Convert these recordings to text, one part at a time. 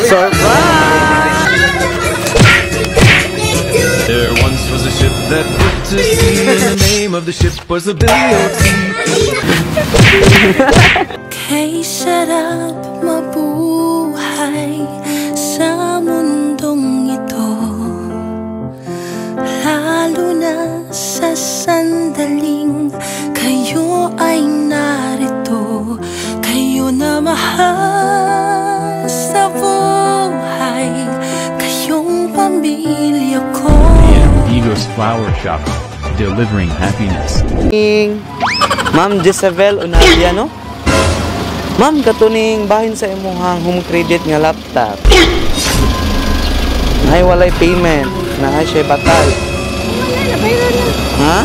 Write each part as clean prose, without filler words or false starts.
Surprise! There once was a ship that put to sea, and the name of the ship was the Billy O.T. Kay sarap mabuhay sa mundong ito, lalo na sa sandaling kayo ay narito. Kayo na mahal sa buhay, kayong pamilya ko. Digos Flower Shop, delivering happiness. Ma'am Jezebel Unalia, no? Ma'am, katuning bahin sa imuhang home credit nga laptop. Ay, walay payment. Na siya batal. Ha?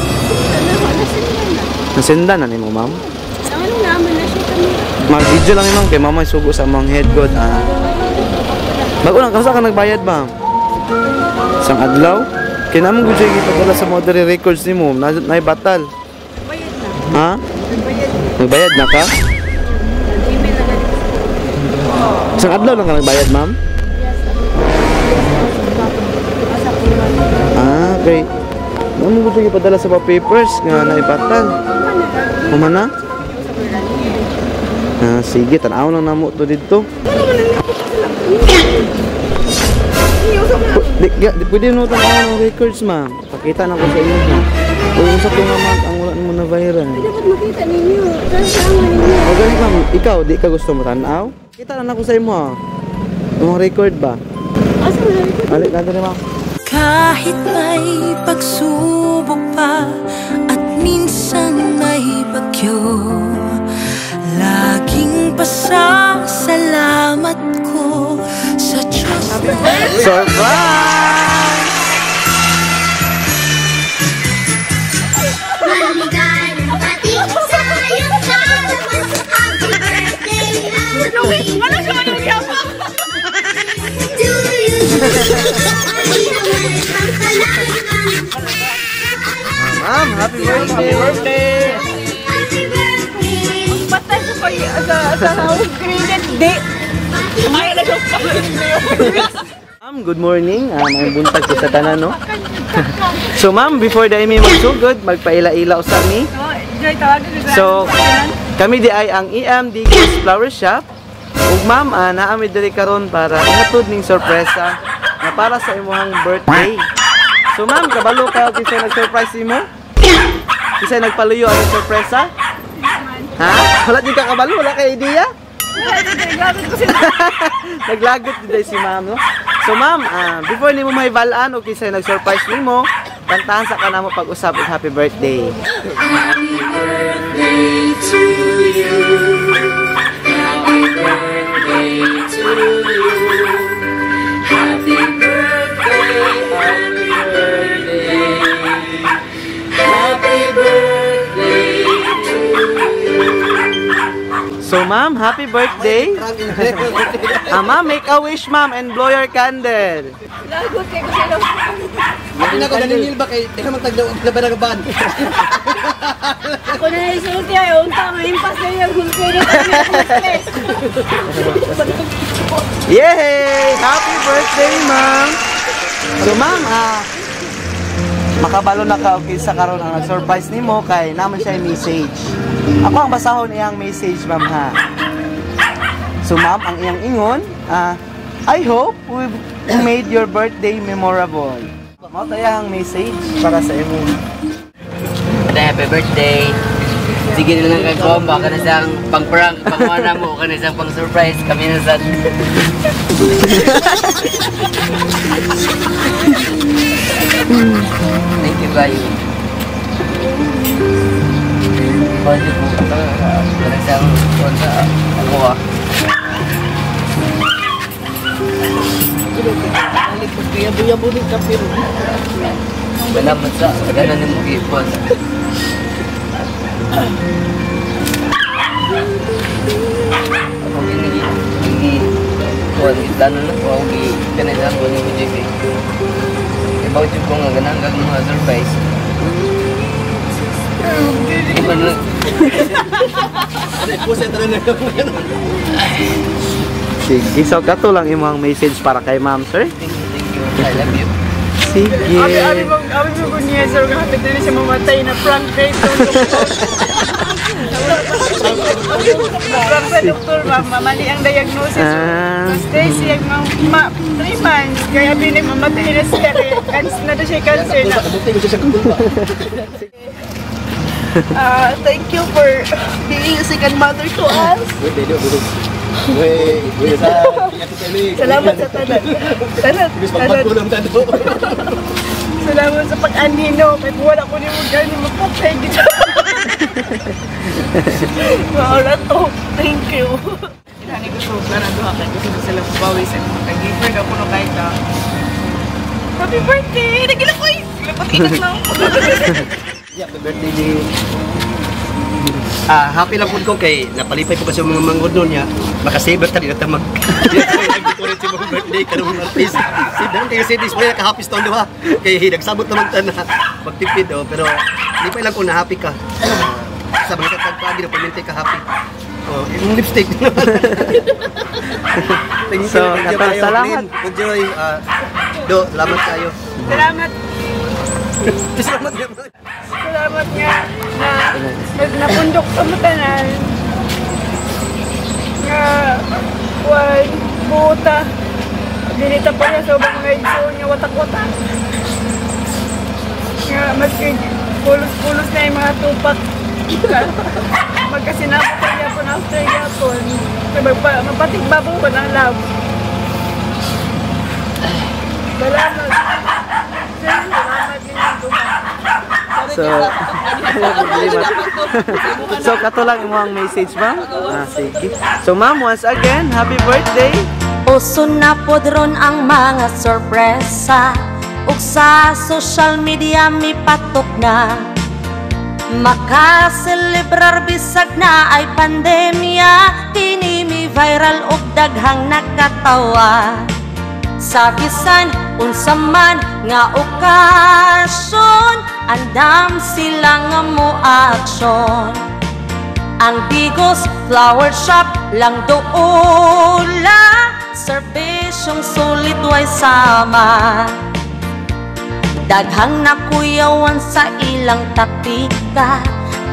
Nasendan na nimo, ma'am? Ano naman na siya kami. Mag-video lang ma'am kay mama sugo sa among head god. Ah. Bago lang kamusta ka nagbayad, ma'am? Isang adlaw? Kay namong gud siya gipadala sa mga records nimo, na naay batal. Bayad na. Ha? Nagbayad. Nagbayad na ka? Nag-email na ganito. Isang adlaw lang ka nagbayad, ma'am? Yes. Asa po man. Ah, okay. Namong gud siya gipadala sa mga papers nga naibatal. Human na? Ah, sige, tan-aw lang namo to didto. Di, pwede no tan-aw ng records, ma'am. Pakita na ko sa inyo. Uy, unsa to nga, ma'am, ang wala nimo na viral. Dapat makita ninyo. Kasama ninyo. O gani, ma'am, ikaw di ka gusto mo tan-aw? Kita na nako sa imo ha. Imong record ba? Asa man na record? Balik na diri, ma'am. Kahit may pagsubok pa at minsan may bagyo, laging pasasalamat ko sa Diyos na Surprise! Maligayang bati sa iyong kaalaman. Happy birthday, happy Wala siya manong to you. Ma'am, happy birthday! Happy birthday! Happy birthday. Patay sa pag sa home credit di. Ay, na siya. Ma'am, good morning. Ah, may buntag ko sa tanan, no? So, ma'am, before dahil may magsugod, magpaila-ila usa mi. Oh, Joy, tawagan ko. So, kami di ay ang EM Digos Flower Shop. Ug ma'am, naa mi diri karon para ihatod ning sorpresa na para sa imong birthday. So ma'am, kabalo ka kinsa nag-surprise nimo? Kinsa nagpaluyo ang sorpresa? Ha? Wala din ka kabalo, wala kay idea? Naglagot ko sila. Naglagot din si ma'am, no? So ma'am, before nimo mahibalaan o kinsa nag-surprise nimo, kantahan sa kanamo pag-usap og happy birthday. Happy birthday to you. Happy birthday to you. Happy birthday, happy birthday. Happy birthday to you. So ma'am, happy birthday. Ma'am, make a wish, ma'am, and blow your candle. Lagot kay ko sila. Hindi na ko ganingil ba kay di ka magtagdaw laban-laban. Ako na isulti ay unta mahimpas na yung home credit. Stress. Yay! Happy birthday, ma'am! So ma'am, makabalo na ka og kinsa karon ang nag-surprise nimo kay naman siya yung message. Ako ang basahon iyang message, ma'am, ha. So ma'am, ang iyang ingon, "I hope we made your birthday memorable." Mao to iyang message para sa imo. Happy birthday! Sige na lang kag komba, kana siyang pang-prank, pang-wana mo, kana siyang pang-surprise, kami na sad. Thank you kayo. Pwede po, kana siyang sa ako ah. Wala man sa, wala na mo ipon. Ako gini gini kuan plano na ko ako gi kanay sa ko ni JP. Ibaw jud ko nga ganahan kag mga surprise. Di man lang. Puset na lang. Sige, so kato lang imong message para kay ma'am, sir. Thank you, thank you. I love you. Sige. Abi, abi mo, abi mo ko niya, sir, kapit na siya mamatay na prank kay doktor. Prank sa doktor, ma'am. Mali ang diagnosis. Tapos siya, ma'am, 3 months. Kaya binig mamatay na siya. Kaya na daw siya cancer na. Thank you for being a second mother to us. Salamat sa tanan. Tanan, tanan. Salamat sa pag-anino. Kahit wala ko nimo gani, mapatay gid. Wala to. Thank you. Kinahanglan ko sa plano duha kay gusto ko sila bawi sa mga kag-giver na kuno kay ka. Happy birthday! Nagila ko eh! Gilapot ikat lang. Happy birthday ni happy lang pud ko kay napalipay po kasi mga manghod nun niya. Makasave ta di na ta mag nag-decorate si mga birthday karong artist. Si dan kayo si display naka happy stone duha. Kay nagsabot naman ta na magtipid oh, pero lipay lang ko na happy ka. Sa mga katagpagi na paminti ka happy. Oh, yung lipstick. Thank you. So, Thank you kayo. salamat. Lynn, good joy. Do, salamat kayo. Salamat. Salamat. Salamat nga na napundok sa matanan. Nga, kuwan, buta. Dinita pa niya sa ubang mga igsoon nga watak-watak. Nga, maski pulos-pulos na yung mga tupak. Magkasinapot pa yapon after yapon. Mapatigbabaw ko ng love. Salamat. Sir, salamat din yung duha. So, so kato lang imong message, ma'am. Sige. So, ma'am, once again, happy birthday. Uso na pod ron ang mga sorpresa, ug sa social media mipatok na. Makaselebrar bisag na ay pandemya, kini mi viral ug daghang nakatawa. Sa bisan unsa man nga okasyon, andam sila nga mo aksyon. Ang Digos Flower Shop lang doula, serbisyong sulit way sama. Daghang nakuyawan sa ilang taktika,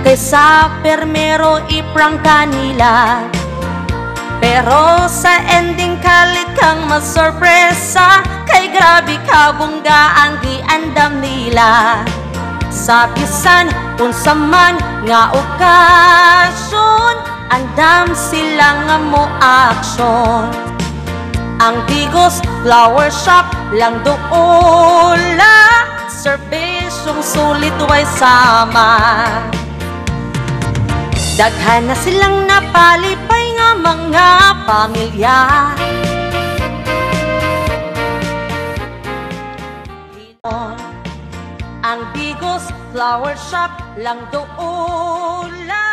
kaysa permero iprangka nila. Pero sa ending kalit kang masorpresa, kay grabe kabungga ang giandam nila. Sa bisan unsa man nga okasyon, andam sila nga mo aksyon. Ang Digos Flower Shop lang doula, serbisyong sulit way sama. Daghan na silang napalipay nga mga pamilya. Ang Digos Flower Shop lang doula.